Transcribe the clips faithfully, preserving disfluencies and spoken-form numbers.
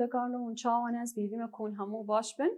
Karno hûn çawa ne, ez bi hêvî me ku hûn hemû baş bin.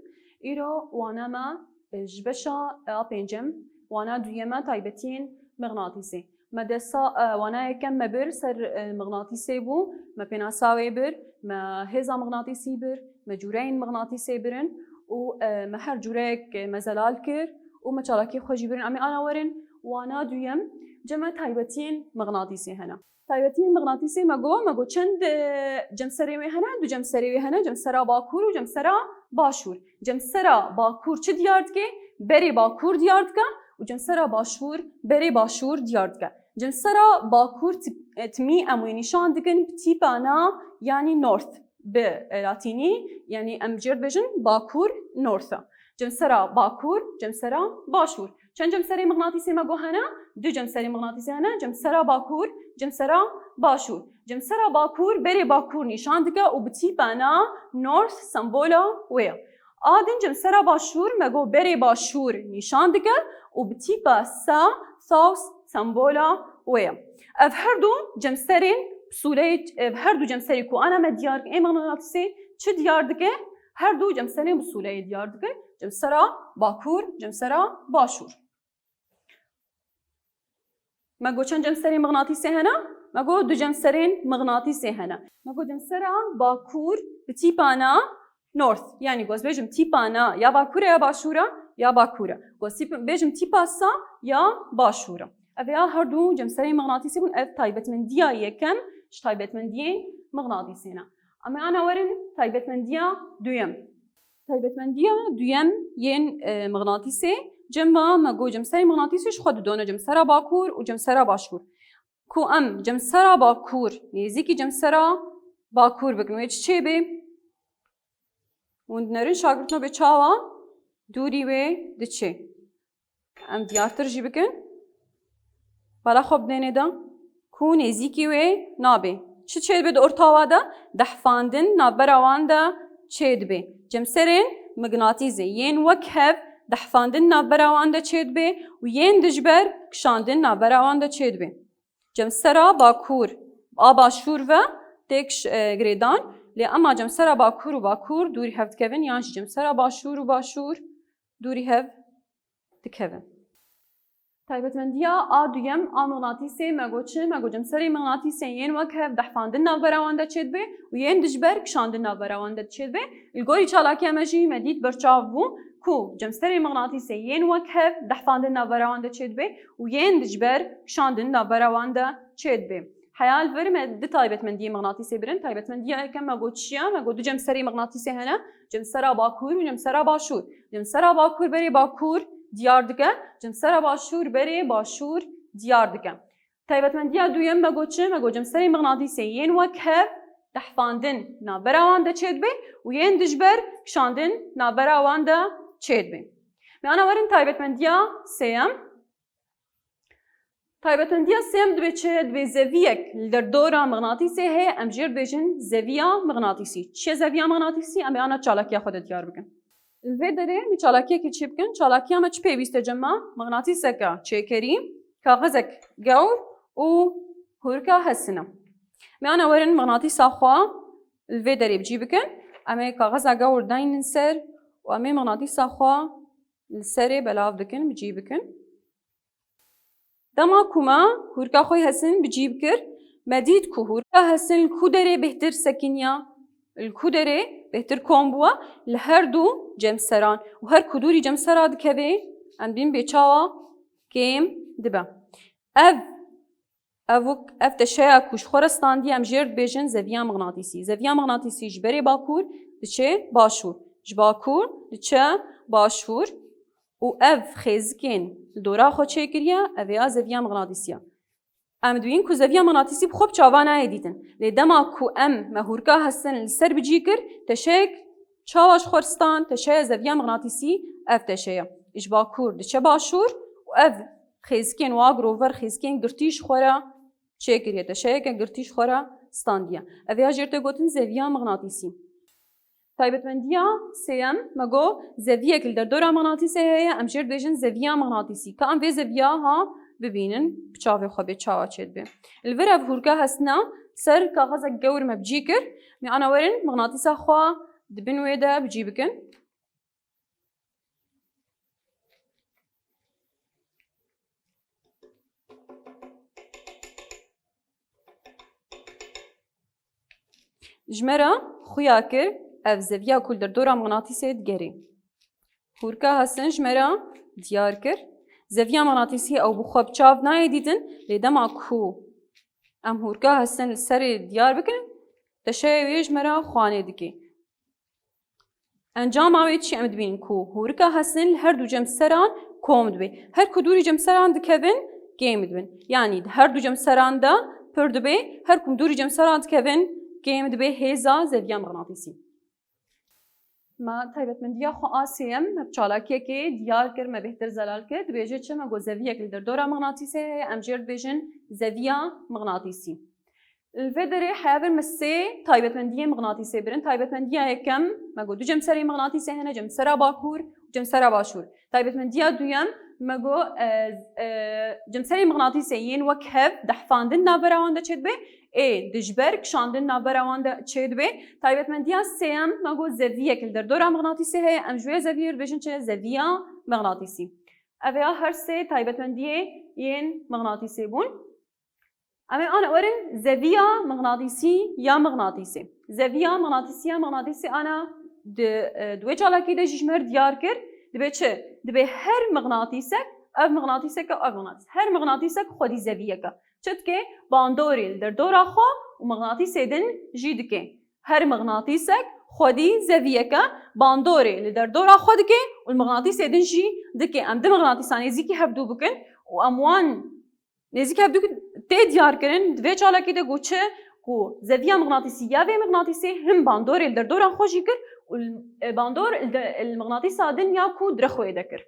Îro wana me, e, ji beşa, e, a pêncem, wana duyeme taybetiyên mixnatîsê. Me desa, e, wana yekem me bir ser, e, mixnatîsê bû, me pênasa wê bir, me hêza mixnatîsî bir, me cûreyên mixnatîsê birin û, e, me her cûreyek, e, me zelal kir û me çalakiyê xwe jî birin. Em ê ana werin wana duyem, cem me taybetiyên mixnatîsê hene. Taybetiyên mixnatîsê me got, me got çend, e, cemserê wê hene? Du cemserê wê hene, cemsera bakur û cemsera başûr. Cemsera bakur çi diyar dike? Berê bakur diyar dike û cemsera başûr berê başûr diyar dike. Cemsera bakur tip-, e, timî em wê nîşan dikin bi tîpa na, yanî north, bi, e, latînî, yanî em jê re dibêjin bakur, north e. Cemsera bakur, cemsera başûr. Çend cemserê mixnatîsê me got hene? Du cemserê mixnatîsê hene. Cemsera bakur, cemsera başûr. Cemsera bakur berê bakur nîşan dike û bi tîpa na, north, sembola wê ye. A din cemsera başûr me got berê başûr nîşan dike û bi tîpa sa, south, sembola wê ye. Ev her du cemserên bi sûleyê, ev her du cemserê ku ana me diyar ê mixnatîsê çi diyar dike? Her du cemserên bi sûleyê diyar dike. Cemsera bakur, cemsera başûr. Me got çend cemserên mixnatîsê hene? Me got du cemserên mixnatîsê hene. Me got cemsera bakur bi tîpa na, north. Yanî ku ez bêjim tîpa na ya bakur e ya başûr e, ya bakur e. Ku ez tîp-, bêjim tîpa sa ya başûr e. Ev ya her du cemserên mixnatîsê bûn. Ev taybetmendiya yekem ji taybetmendiyên mixnatîsê ne. Em ê ana werin taybetmendiya duyem. Taybetmendiya duyem yên, e, mixnatîsê, cem me, me got cemserên mixnatîsê ji xwe didone cemsera bakur û cemsera başûr. Ku em cemsera bakur nêzîkî cemsera bakur bikin, wê çi çêbê? Hûn dinerin şagirtino bê çawa dûrî wê diçê. Em diyartir jî bikin. Bala xwe bidênê de ku nêzîkî wê nabê. Çi çêdibe di ortawa de? Dehfandin navbera wan de çêdibe. Cemserên mignatîsê yên wek hev dehfandin navbera wan de çêdibe û yên dijber kişandin navbera wan de çêdibe. Cemsera bakur a başûr ve têk ş-, e, girêdan, lê ema cemsera bakur û bakur dûrî hev dikevin, yan jî cemsera başûr û başûr dûrî hev dikevin. Taybetmendiya a duyem a mixnatîsê me got çi? Me got cemserê mixnatîsê yên wek hev dehfandin navbera wan de çêdibe û yên dijber kişandin navbera wan de çêdibe. Li gorî çalakiya me jî me dît berçav bû ku cemserê mixnatîsê yên wek hev dehfandin navbera wan de çêdibe û yên dijber kişandin navbera wan de çêdibe. Heya li vir me di taybetmendiyê mixnatîsê birin. Taybetmendiya yekem me got çi ye? Me got du cemserê mixnatîsê hene. Cemsera bakur û cemsera başûr. Cemsera bakur berê bakur diyar dike. Cemsera başûr berê başûr diyar dike. Taybetmendiya duyem me got çi? Me got cemserê mixnatîsê yên wek hev dehfandin navbera wan de çêdibe û yên dijber kişandin navbera wan de çêdibe. Me ana werin taybetmendiya sêyem. Taybetmendiya sêyem dibe çi? Dibe zeviyek li derdora mixnatîsê heye, em jê re dibêjin zeviya mixnatîsî. Çi ye zeviya mixnatîsî? Em ê ana çalakiya xwe de diyar bikin. Li vê derê em ê çalakiyekê çê bikin. Çalakiya me çi pêwîst e cem me? Mixnatîseke çêkerî, kaxizek gewr û hûrika hesine. Me ana werin mixnatîsa xwe li vê derê bi cî bikin. Em ê kaxiza gewr daynin ser û em ê mixnatîsa xwe li serê belav dikin, bi cî bikin. Dema ku me hûrika xwe hesin bi cî bikir, me dît ku hûrika hesin li ku derê bêhtir sekiniya, li ku derê bêhtir kom bûye, li her du cemseran û her ku dûrî cemsera dikeve, em dibînin bê çawa kêm dibe. Ev, ev, ev teşeya ku ji xwe re standiye, em jê re dibêjin zeviya mixnatîsî. Zeviya mixnatîsî ji berê bakur diçe başûr, ji bakur diçe başûr. Û ev xêzikên li dora xwe çêkiriye, ev ê ya zeviya mixnatîsî ye. Em dibînin ku zeviya mixnatîsî bi xwe bi çava nayê dîtin. Lê dema ku em me hûrika hesin li ser bi cî kir, teşeyek çawa ji xwe stand, teşeya zeviya mixnatîsî ev teşe ye. Ji bakur diçe başûr û ev xêzikên wa girover xêzikên girtî ji xwe re çêkiriye, teşeyeke girtî ji xwe re standiye. Ev ê ya jê re tê gotin zeviya mixnatîsî. Taybetmendiya sêyem, me got, zeviyek li derdora mixnatîsê heye, em jê re dibêjin zeviya mixnatîsî. Ka em vê zeviya ha bibînin, bi çavê xwe bê çawa çêdibe. Li vir ev hûrika hesna, Ser kaxezek gewr me bi cî kir. Mê ana werin mixnatîsa xwe di bin wê de bi cî bikin. Ji me re xuya kir, ev zeviya ku li derdora mixnatîsê digerê. Hûrka Hesin ji me re diyar kir. Zeviya mixnatîsî ew bi xwe bi çav nayê dîtin, lê dema ku em hûrka Hesin li serê diyar bikin, teşeyê wê ji me re xwanê dike. Encama wê çi em dibînin ku hûrika Hesin li her du cem seran kom dibe. Her ku dûrî cem seran dikevin, kêm dibin. Yanî di her du cem seran de pir dibe, her ku dûrî cem seran dikevin, kêm dibe hêza zeviya mixnatîsî. Me taybetmendiya xwe a sêyem, me bi çalakiyekê diyar kir, me bêhtir zelal kir. Dibêje çi? Me got zeviyek li derdora mixnatîsê heye, em jê re dibêjin zeviya mixnatîsî. Li vê derê heya vir me sê taybetmendiyê mixnatîsê birin. Taybetmendiya yekem, me got du cemserê mixnatîsê hene, cemsera bakur û cemsera başûr. Taybetmendiya duyem, me got, e, e, cemserê mixnatîsê yên wek hev dehfandin navbera wan de çêdibe, ê dijber kişandin navbera wan de çêdibe. Taybetmendiya sêyem, me got zeviyek li derdora mixnatîsê heye, em ji wê zeviyê re dibêjin çi? Zeviya mixnatîsî. Ev ya her sê taybetmendiyê yên mixnatîsê bûn. Em ê ana werin zeviya mixnatîsî ya mixnatîsê. Zeviya mixnatîsî ya mixnatîsê ana di, e, di wê çalakî de jî ji me re diyar kir. Dibe çi? Dibe her mixnatîsek, ev mixnatîsek e, ev mixnatîs. Her mixnatîsek xwedî zeviyek e. Çi dike? Bandorê li derdora xwe û mixnatîsê din jî dike. Her mixnatîsek xwedî zeviyek e, bandorê li derdora xwe dike û li mixnatîsê din jî dike. Em du mixnatîsa nêzîkî hevdû bikin û em wan nêzîkî hevdû tê diyar kirin, di vê çalakî de got çi ku zeviya mixnatîsî ya vê mixnatîsê him bandorê li derdora xwe jî kir û li, e, bandor li de, li mixnatîsa din ya ku direxwê de kir.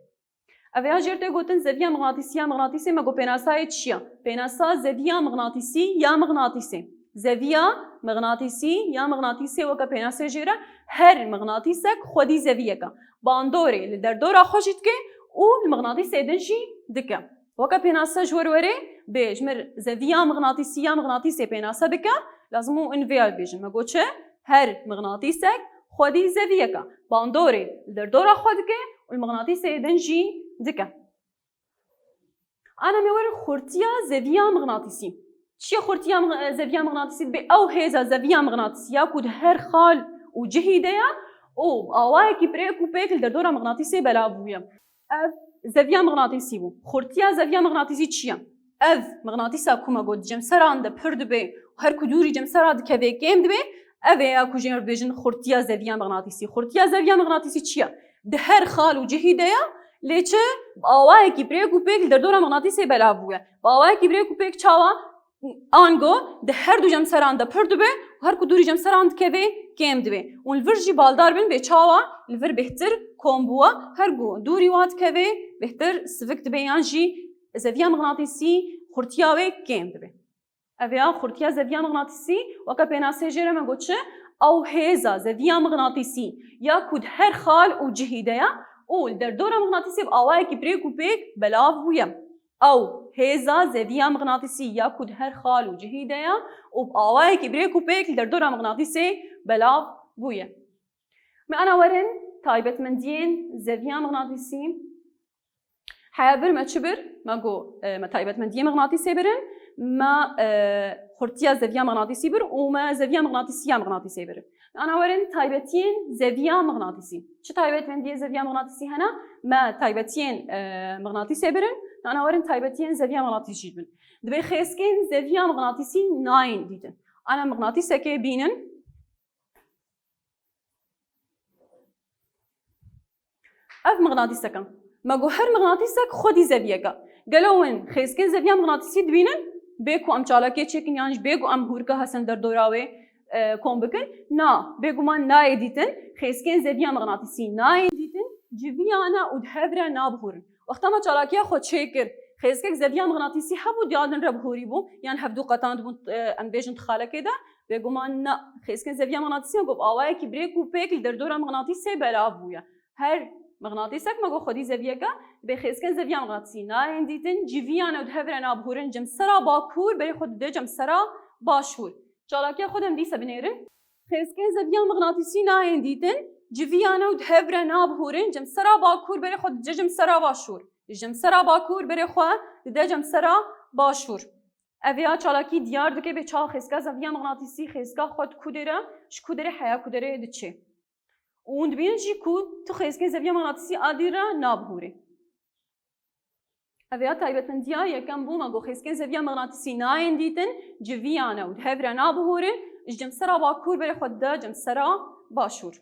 Ev ya jêr tê gotin zeviya mixnatîsî ya mixnatîsê, me got pênasayê çi ye? Pênasa zeviya mixnatîsî ya mixnatîsê. Zeviya mixnatîsî ya mixnatîsê weke pênasê jêr e, her mixnatîsek xwedî zeviyek e. Bandorê li derdora xwe jî dike û li mixnatîsê din jî dike. Weke pênase ji wir werê bê ji mir zeviya mixnatîsî ya mixnatîsê pênase bike, lazim û in vêya bêjin. Me got çi? Her mixnatîsek xwedî zeviyek e. Bandorê li derdora xwe dike û li mixnatîsê din jî dike. Ana me werin xurtiya zeviya mixnatîsî. Çi ye xurtiya mix-, zeviya mixnatîsî? Bê ew hêza zeviya mixnatîsî ya ku di her xal û cihî de ye û bi awayekî bi rêk û pêk li derdora mixnatîsê belav bûye. Ev zeviya mixnatîsî bû. Xurtiya zeviya mixnatîsî çi ye? Ev mixnatîsa ku me got di cemseran de pir dibe, her ku dûrî cemsera dikeve kêm dibe, ev ê ya ku jê re dibêjin xurtiya zeviya mixnatîsî. Xurtiya zeviya mixnatîsî çi ye? Di her xal û cihî de ye, lê çi? Bi awayekî bi rêk û pêk li derdora mixnatîsê belav bûye. Bi awayekî bi rêk û pêk çawa? Ango di her du cemseran de pir dibe û her ku dûrî cemseran dikeve kêm dibe. Hûn li vir jî baldar bin bê çawa li vir bêhtir kom bûye, her ku dûrî wa dikeve bêhtir sivik dibe yan jî zeviya mixnatîsî xurtiya wê kêm dibe. Ev ya xurtiya zeviya mixnatîsî, weke pênasê jê re me got çi? Ew hêza zeviya mixnatîsî ya ku di her xal û cihî de ye û li derdora mixnatîsê bi awayekî bi rêk û pêk belav bûye. Ew hêza zeviya mixnatîsî ya ku di her xal û cihî de ye û bi awayekî bi rêk û pêk li derdora mixnatîsê belav bûye. Me ana werin taybetmendiyên zeviya mixnatîsî. Heya vir me çi bir? Me got, e, me taybetmendiyê mixnatîsê birin, me, e, xurtiya zeviya mixnatîsî bir û me zeviya mixnatîsî ya mixnatîsê birin. Ana werin taybetiyên zeviya mixnatîsî. Çi taybetmendiyê zeviya mixnatîsî hene? Me taybetiyên, e, mixnatîsê birin, ana werin taybetiyên zeviya mixnatîsî jî bin. Dibê xêzkên zeviya mixnatîsî nayên dîtin. Ana mixnatîsekê bînin. Ev mixnatîsek e. Me got her mixnatîsek xwedî zeviyek e. Gelo hûn xêzkên zeviya mixnatîsî dibînin? Bê ku em çalakiyê çêkin yan jî bê ku em hûrika Hesin derdora wê, e, kom bikin? Na, bêguman nayê dîtin. Xêzkên zeviya mixnatîsî nayên dîtin, civiyane û di hev re nabihûrin. Wexta me çalakiya xwe çêkir, xêzkek zeviya mixnatîsî hebû, diya din re bihûrî bû, yan hevdû qetand bûn, e, em bêjin di xalekê de, bêguman ne. Xêzkên zeviya mixnatîsî ku bi awayekî bi rêk û pêk li derdora mixnatîsê belav bûye. Her mixnatîsek me got xwedî zeviyek e, dibê xêzkên zeviya mixnatîsî nayên dîtin, civiyane û di hev re nabihûrin, cemsera bakur berê xwe dide cemsera başûr. Çalakiya xwe dem dîse binêrin. Xêzkên zeviya mixnatîsî nayên dîtin, civiyane û di hev re nabihûrin, cemsera bakur berê xwe dide cemsera başûr. Ji cemsera bakur berê xwe dide cemsera başûr. Ev ya çalakî diyar dike bê çawa xêzka zeviya mixnatîsî xêzka xwe di ku derê, ji ku derê heya ku derê diçê. Û hûn dibînin jî ku tu xêzkên zeviya mixnatîsî a dî re nabihûrê. Ev ya taybetmendiya yekem bû, me got xêzkên zeviya mixnatîsî nayên dîtin, civiyane û di hev re nabihûrin, ji cemsera bakur berê xwe dide cemsera başûr.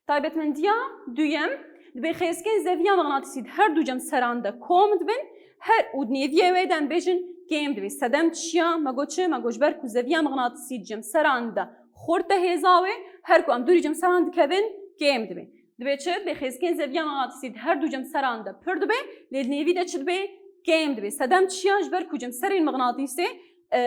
Taybetmendiya duyem, dibê xêzkên zeviya mixnatîsî di her du cemseran de kom dibin, her û di nêviyê wê de em bêjin kêm dibê. Sedem çi ya? Me got çi? Me got ji ber ku zeviya mixnatîsî di cemseran de xurt e hêza wê, her ku em dûrî cemseran dikevin, kêm dibê. Dibê çi? Dibê xêzkên zeviya mixnatîsî di her du cemseran de pir dibê, lê di nêvî de çi dibê? Kêm dibê. Sedem çi ya? Ji ber ku cemserên mixnatîsê, e,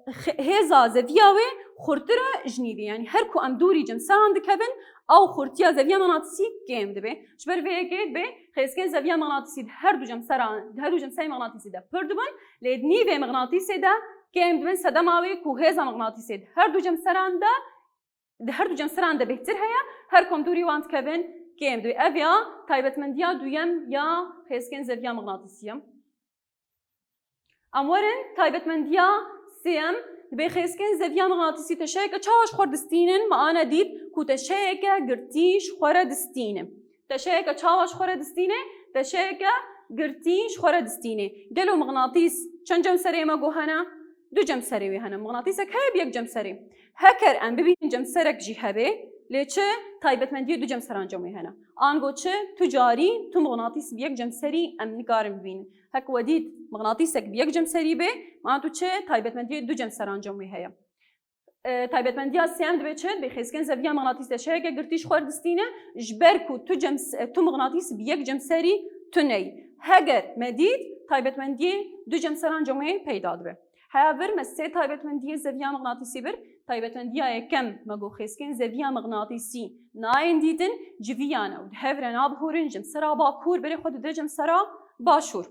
xe-, hêza zeviya wê xurtir e ji nîvê. Yanî her ku em dûrî cemseran dikevin, ew xurtiya zeviya mixnatîsî kêm dibê. Ji ber vê yekê dibê xêzkên zeviya mixnatîsî di her du cemseran, di her du cemserên mixnatîsî de pir dibin, lê di nîvê mixnatîsê de kêm dibin. Sedema wê ku hêza mixnatîsê di her du cemseran de, di her du cemseran de bêhtir heye, her ku em dûrî wan dikevin, kêm dibê. Ev ya taybetmendiya duyem ya xêzkên zeviya mixnatîsî ye. Em werin taybetmendiya sêyem, dibê xêzkên zeviya mixnatîsî teşeyeke çawa ji xwe distînin? Me ana dît ku teşeyeke girtî ji xwe re distîne. Teşeyeke çawa ji xwe re distîne? Teşeyeke girtî ji xwe re distîne. Gelo mixnatîs çend cemserê me got hene? Du cemserê wê hene. Mixnatîsek heye bi yek cemserê. Heker em bibînin cemserek jî hebe, lê çi taybetmendiyê du cemseran cem wê hene. Ango çi? Tu carî, tu mixnatîs bi yek cemserî em nikarin bibînin. Hek we dît mixnatîsek bi yek cemserî bê, mana tu çi? Taybetmendiyê du cemseran cem wê heye. E, taybetmendiya sêyem dibê çi? Dibê xêzkên zeviya mixnatîs teşeyeke girtî ji xwe re distîne, ji ber ku tu cems-, e, tu mixnatîs bi yek cemserî tune yî. Heger me dît, taybetmendiyê du cemseran cem wê peyda dibe. Heya vir me sê taybetmendiyê zeviya mixnatîsî bir. Taybetmendiya yekem, me got xêzkên zeviya mixnatîsî nayên dîtin, civiyane û di hev re nabihûrin, cemsera bakur berê xwe dide cemsera başûr.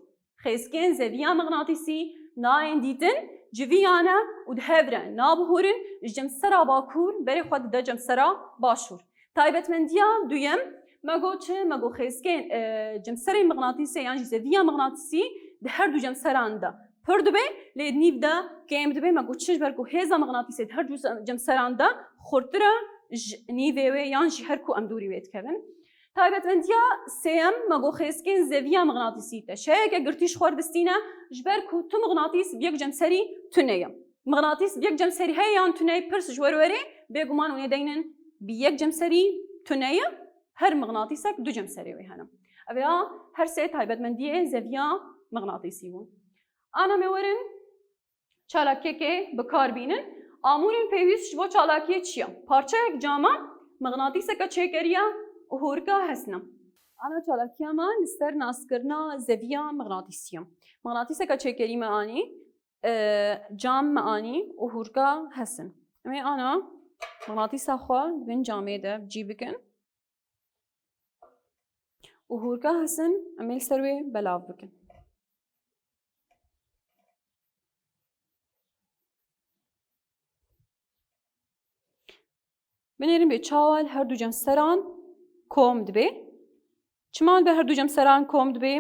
Xêzkên zeviya mixnatîsî nayên dîtin, civiyane û di hev re nabihûrin, ji cemsera bakur berê xwe dide cemsera başûr. Taybetmendiya duyem, me got çi? Me got xêzkên, e, cemserên mixnatîsê yan jî zeviya mixnatîsî di her du cemseran de pir dibe, lê di nîv de kêm dibe. Me got çi? Ji ber ku hêza mixnatîsê di her du cemseran de xurtir e ji nîvê wê yan jî her ku em dûrî wê dikevin. Taybetmendiya sêyem, me got xêzkên zeviya mixnatîsî teşeyeke girtî ji xwe re distîne, ji ber ku tu mixnatîs bi yek cemserî tune ye. Mixnatîs bi yek cemserî heye yan tune ye, pirs ji we re were, bêguman hûn ê deynin bi yek cemserî tune ye, her mixnatîsek du cemserê wê hene. Ev ya her sê taybetmendiyê zeviya mixnatîsî bûn. Ana me werin çalakiyekê bi kar bînin. Amûrên pêwîst ji bo çalakiyê çi ye? Parçeyek cama mixnatîseke çêkeriya û hûrika hesne. Ana çalakiya me li ser naskirina zeviya mixnatîsî ye. Mixnatîseke çêkerî me anî, e, cam me anî û hûrika hesin. Em ê ana mixnatîsa xwe di bin camê de cî bikin. Û hûrika hesin, em ê li ser wê belav bikin. Binêrin bê çawa li her du cemseran kom dibe. Çima li ber her du cemseran kom dibe?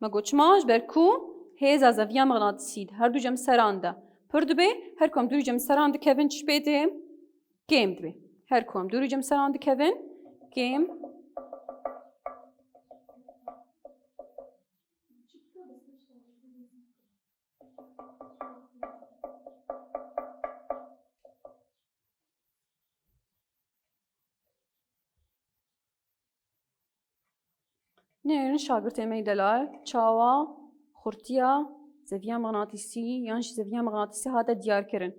Me got çima? Ji ber ku hêza zeviya mixnatîsî di her du cemseran de pir dibe, her ku em dûrî cemseran dikevin çi pê tê? Kêm dibe. Her ku em dûrî cemseran dikevin, kêm. Nêrin şagirtê me yî delal çawa xurtiya zeviya mixnatîsî yan jî zeviya mixnatîsî hate diyarkirin.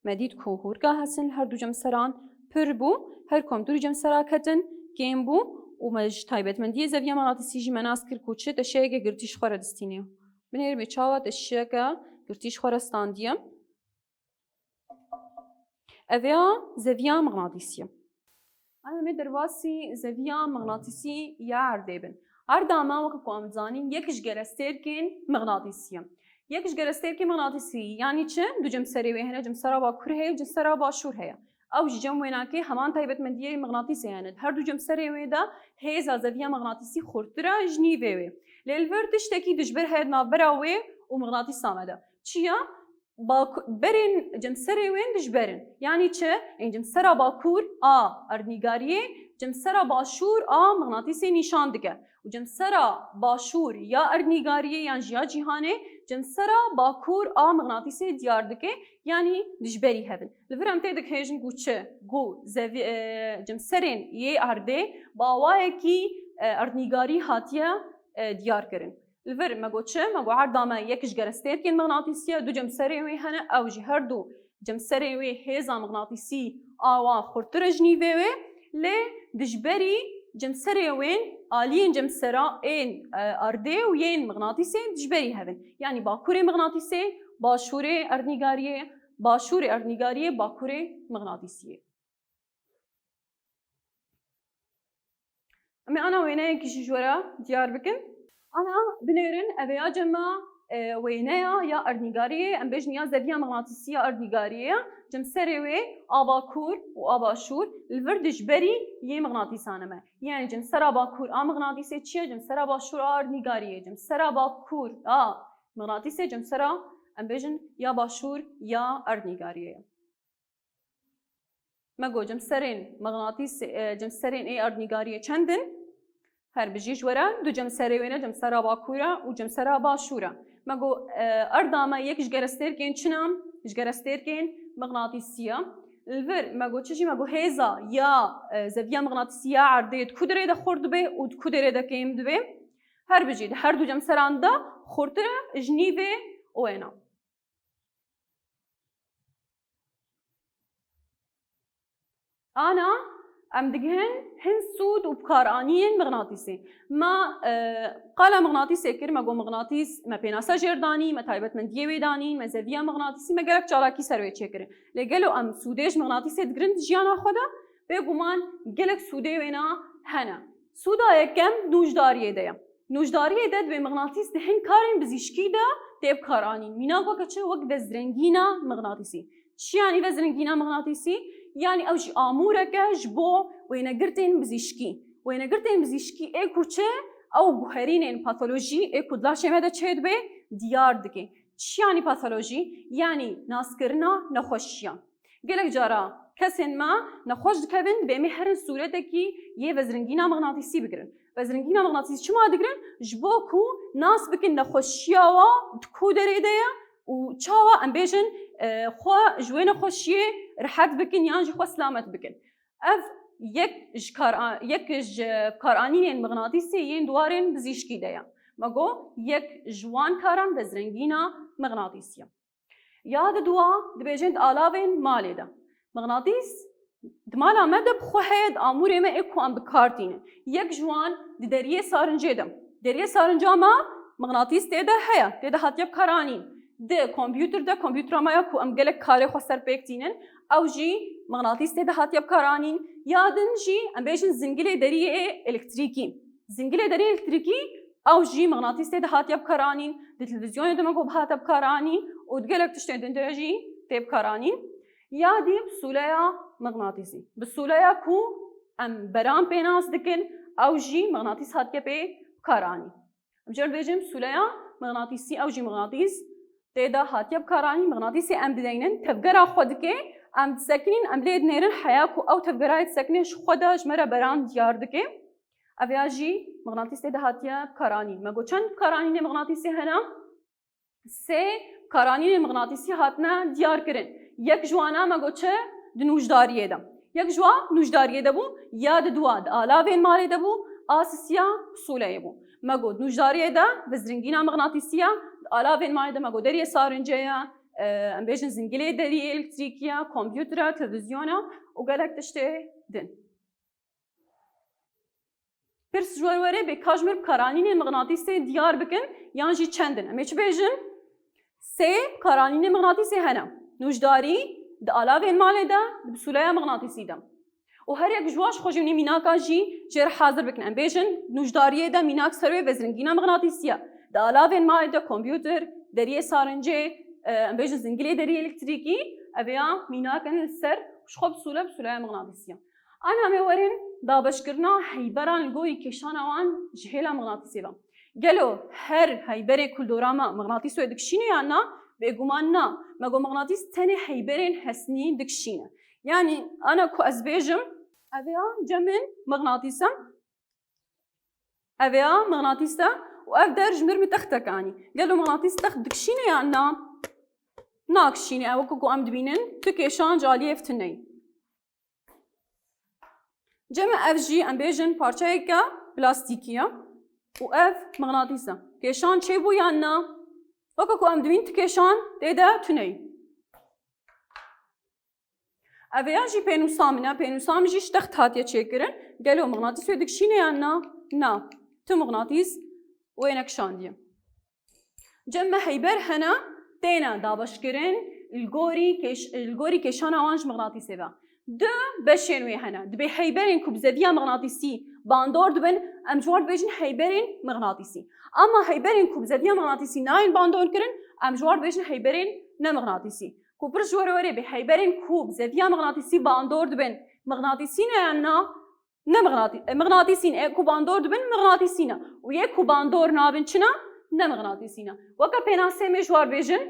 Me dît ku hûrika hesin li her du cemseran pir bû, her ku em dûrî cemsera ketin kêm bû û me ji taybetmendiyê zeviya mixnatîsî jî me nas kir ku çi teşeyeke girtî ji xwe re distîne. Binêrin bê çawa teşeyeke girtî ji xwe re standiye. Ev ya zeviya mixnatîsî ye. Em ê derbasî zeviya mixnatîsî ya erdê bin. Erda me weke ku em zanîn yek ji gelestêrkên mixnatîsî ye. Yek ji gerestêrkên mixnatîsî, yanî çi? Du cemserê wê hene, cemsera bakur heye, cemsera başûr heye. Ew jî cem wênakê heman taybetmendiyê mixnatîsê hene. Di her du cemserê wê de hêza zeviya mixnatîsî xurtir e ji nîvê wê. Lê li vir tiştekî dijber heye di navbera wê û mixnatîsa me de. Çi ye? Bak-, berên cemserê wên dijber in. Yanî çi? Ên cemsera bakur a erdnîgariyê, cemsera başûr a mixnatîsê nîşan dike. Û cemsera başûr ya erdnîgariyê yan jî ya cîhanê, cemsera bakur a mixnatîsê diyar dike, yanî dijberî hev in. Li vir em tê digihêjin ku çi? Ku zevi-, e, cemserên yê erdê bi awayekî, e, erdnîgarî hatiye, e, diyar kirin. Li vir me got çi? Me got erda me yek ji gerestêrkên mixnatîsî ye, du cemserên wê hene, ew jî her du cemserên wê hêza mixnatîsî a wan xurtir e ji nîvê wê, lê dijberî cemserê wên, aliyên cemsera ên, e, erdê û yên mixnatîsê dijberî hev in. Yanî bakurê mixnatîsê, başûrê erdnîgariyê, başûrê erdnîgariyê, bakurê mixnatîsiyê. Em ê ana wêneyekî jî ji we re diyar bikin. Ana binêrin, ev ê ya cema, e, wêneya ya erdnîgariyê, em bêjin ya zeviya mixnatîsî ya erdnîgariyê ye. Cemserê wê a bakur û a başûr li vir dijberî yê mixnatîsan e me. Yanî cemsera bakur a mixnatîsê çi ye? Cemsera başûr a erdnîgariyê. Cemsera bakur a mixnatîsê cemsera, em bêjin, ya başûr ya erdnîgariyê ye. Me got cemserên mixnatîsê, e, cemserên ê erdnîgariyê çend in? Her bijî ji we re du cemserê wê ne, cemsera bakur e û cemsera başûr e. Me got, e, erda me yek ji gerestêrkên çi ne? Ji gerestêrkên mixnatîsî ye. Li vir me got çi jî? Me got hêza ya, e, zeviya mixnatîsî ya erdê di ku derê de xurt dibe û di ku derê de kêm dibe? Her bijî di her du cemseran de xurtir e ji nîvê wêna. Ana, em digihin hin sûd û bikaraniyên mixnatîsê. Me, e, qala mixnatîsê kir, me got mixnatîs, me pênasa jêr danî, me taybetmendiyê wê danî, me zeviya mixnatîsî, me gelek çalakî ser wê çêkirin. Lê gelo em sûdê ji mixnatîsê digirin di jiyana xwe de? Bêguman gelek sûdê wêna hene. Sûda yekem nûjdariyê de ye. Nûjdariyê de divê mixnatîs di hin karên bizîşkî de tê bikaranîn. Mînak weke çi? Wek vezrengîna mixnatîsî. Çi yanî vezrengîna mixnatîsî? Yanî ew jî amûreke ji bo wênegirtên bizîşkî. Wênegirtên bizîşkî ê ku çi? Ew guherînên patolojî ê ku di laşê me de çêdibe diyar dike. Çi yanî patolojî? Yanî naskirina nexweşiyan. Gelek cara kesên me nexweş dikevin, dibê em ê herin sûretekî yê vezringîna mixnatîsî bigirin. Vezringîna mixnatîsî çima digirin? Ji bo ku nas bikin nexweşiya wa di ku derê de ye û çawa em bêjin, e, xwe ji wê nexweşiyê rihet bikin yan jî xwe silamet bikin. Ev yek ji kar-, yek ji karanînên mixnatîsê yên di warên bizîşkî de ye. Me got, yek ji wan karan vezrengîna mixnatîsî ye. Ya di dua dibêjin di alavên malê de. Mixnatîs di mala me de bi xwe heye, di amûrê me ê ku em bi kar tînin. Yek ji wan di deriyê sarincê de. Deriyê sarinca me mixnatîs tê de heye, tê de hatiye bikaranîn. Di kompûter de, kompûtera me ya ku em gelek karê xwe ser pêk tînin, ew jî mixnatîs tê de hatiye bikaranîn. Ya din jî em bêjin zingilê deriyê elektrîkî. Zingilê deriyê elektrîkî, ew jî mixnatîs tê de hatiye bikaranîn, di televîzyonê de me got bihate bikaranîn û di gelek tiştên din de jî tê bikaranîn. Ya dî bi sûleya mixnatîsî. Bi sûleya ku em beran pê nas dikin, ew jî mixnatîs hatiye pê bikaranîn. Em jê re dibêjin sûleya mixnatîsî, ew jî mixnatîs tê de hatiye bikaranîn, mixnatîsê em dideynin, tevgera xwe dike, em disekinîn, em lê dinêrin, heya ku ew tevgerayê disekine ji xwe de ji me re beran diyar dike. Ev ya jî mixnatîs tê de hatiye bikaranîn. Me got çend bikaranînê mixnatîsê hene? Sê bikaranînên mixnatîsî hatine diyar kirin. Yek ji wana me got çi? Di nûjdariyê de. Yek ji wan nûjdariyê de bû, ya di dua di alavên malê de bû, a sisiya sûleyê bû. Me got nûjdariyê de vezringîna mixnatîsî ya, di alavên malê de me got deriyê sarincê ye, e, em bêjin zingilê deriyê elektrîkî ye, kompûter e, televîzyon e û gelek tiştê din. Pirs ji we re were bê ka ji mir bikaranînên mixnatîsê diyar bikin yan jî çend in. Em ê çi bêjin? Sê bikaranînên mixnatîsê hene. Nûjdarî di alavên malê de, di sûleya mixnatîsî de. Û her yek ji wan ji xwe jî hûn ê mînaka jî jê re hazir bikin. Em bêjin, nûjdariyê de mînak ser wê vezringîna mixnatîsî ye. Di alavên malê de kompûter, deriyê sarincê, e, em bêjin zingilê deriyê elektrîkî, ev ya mînak in li ser, ji xwe bi sûle, bi sûleya mixnatîsî ya. Ana em ê werin dabeşkirina heyberan li gorî kêşana wan ji hêla mixnatîsê ve. Gelo her heyberê ku li dora me mixnatîs wê dikişîne yan na? Bêguman na. Me got mixnatîs tenê heyberên hesnî dikişîne. Yanî ana ku ez bêjim, ev ya cem min mixnatîs e. Ev ya mixnatîs e û ev der ji mir min textek anî. Gelo mixnatîs text dikişîne yan na? Nakişîne. Ew wekî ku em dibînin, tu kêşan ji aliyê ev tune yî. Cem min ev jî em bêjin parçeyeke plastîkî ye û ev mixnatîs e. Kêşan çêbû yan na? Weke ku em dibîn tu kêşan tê de tune yî. Ev ya jî pênûsa min e. Pênûsa min jî ji text hatiye çêkirin. Gelo mixnatîs wê dikişîne yan na? Na. Tu mixnatîs wê nekişandiye. Cem me heyber hene têne dabeşkirin li gorî kêş-, li gorî kêşana wan ji mixnatîsê ve. Du beşên wê hene. Dibê heyberên ku bi zeviya mixnatîsî bandor dibin, em ji wan dibêjin heyberên mixnatîsî. Ama heyberên ku bi zeviya mixnatîsî nayên bandor kirin, em ji wan dibêjin heyberên nemixnatîsî. Ku pir ji we re were bê heyberên ku bi zeviya mixnatîsî bandor dibin, mixnatîsî ne yan na? Ne mixnatî-, e, mixnatîsî ne. Ê ku bandor dibin, mixnatîsî ne. Û yê ku bandor nabin, çi ne? Ne mixnatîsî ne. Weke pênasê me ji war bêjin,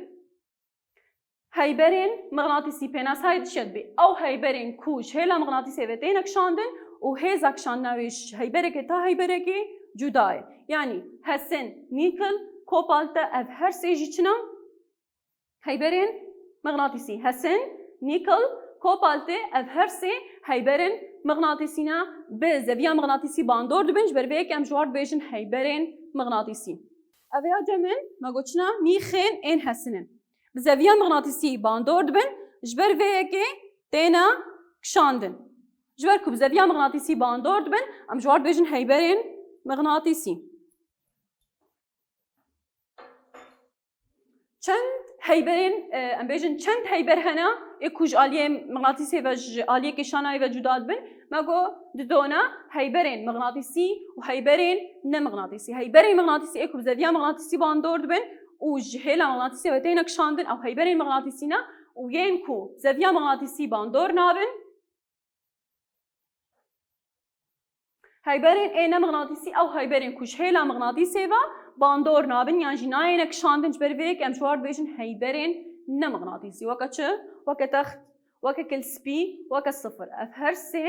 heyberên mixnatîsî pênasayê dişê dibê. Ew heyberên ku ji hêla mixnatîsê ve têne kişandin û hêza kişandina wê ji heyberekê ta heyberekê cuda ye. Yanî hesin, nîkil, kobalte, ev her sê jî çi ne? Heyberên mixnatîsî. Hesin, nîkil, kobalte, ev her sê heyberên mixnatîsî ne, bi zeviya mixnatîsî bandor dibin, ji ber vê yekê em ji war dibêjin heyberên mixnatîsî. Ev ya cem min, me got çi ne, nîxên ên hesin in. Bi zeviya mixnatîsî bandor dibin, ji ber vê yekê têne kişandin. Ji ber ku bi zeviya mixnatîsî bandor dibin, em ji war dibêjin heyberên mixnatîsî. Çend heyberên, e, em bêjin çend heyber hene, ê ku ji aliyê mixnatîsê ve, ji aliyê kêşanayê ve cuda dibin? Me got, di dona heyberên mixnatîsî û heyberên nemixnatîsî. Heyberên mixnatîsî ê ku bi zeviya mixnatîsî bandor dibin û ji hêla mixnatîsê ve têne kişandin, ew heyberên mixnatîsî ne, û yên ku zeviya mixnatîsî bandor nabin, Heyberên ê nemixnatîsî, ew heyberên ku ji hêla mixnatîsê ve bandor nabin yan jî nayêne kişandin, ji ber vê yekê em ji war dibêjin heyberên nemixnatîsî. Weke çi? Weke text, weke kilspî, weke sifir. Ev her sê,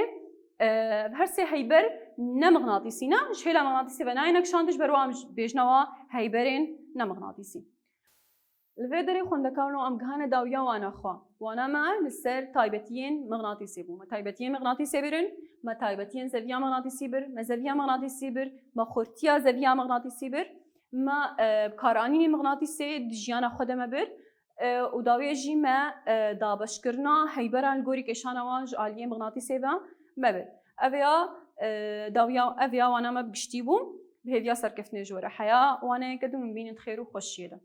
e, ev her sê heyber nemixnatîsî ne, ji hêla mixnatîsê ve nayêne kişandin, ji ber wa em ji, bêjine wa heyberên nemixnatîsî. Li vê derê xwendekaro em gihane dawiya wana xwe. Wana me li ser taybetiyên mixnatîsê bû. Me taybetiyên mixnatîsê birin, me taybetiyên zeviya mixnatîsî bir, me zeviya mixnatîsî bir, me xurtiya zeviya mixnatîsî bir, me, e, karanînê mixnatîsê di jiyana xwe de me bir, e, û dawiya jî me, e, dabeşkirina heyberan li gorî kêşana wan ji aliyê mixnatîsê ve me bir. Ev ya, e, dawiya, ev ya wana me bi giştî bû. Bi hêviya serkeftinê ji we re heya waneyeke din, min bînin di xêr û xweşiyê de.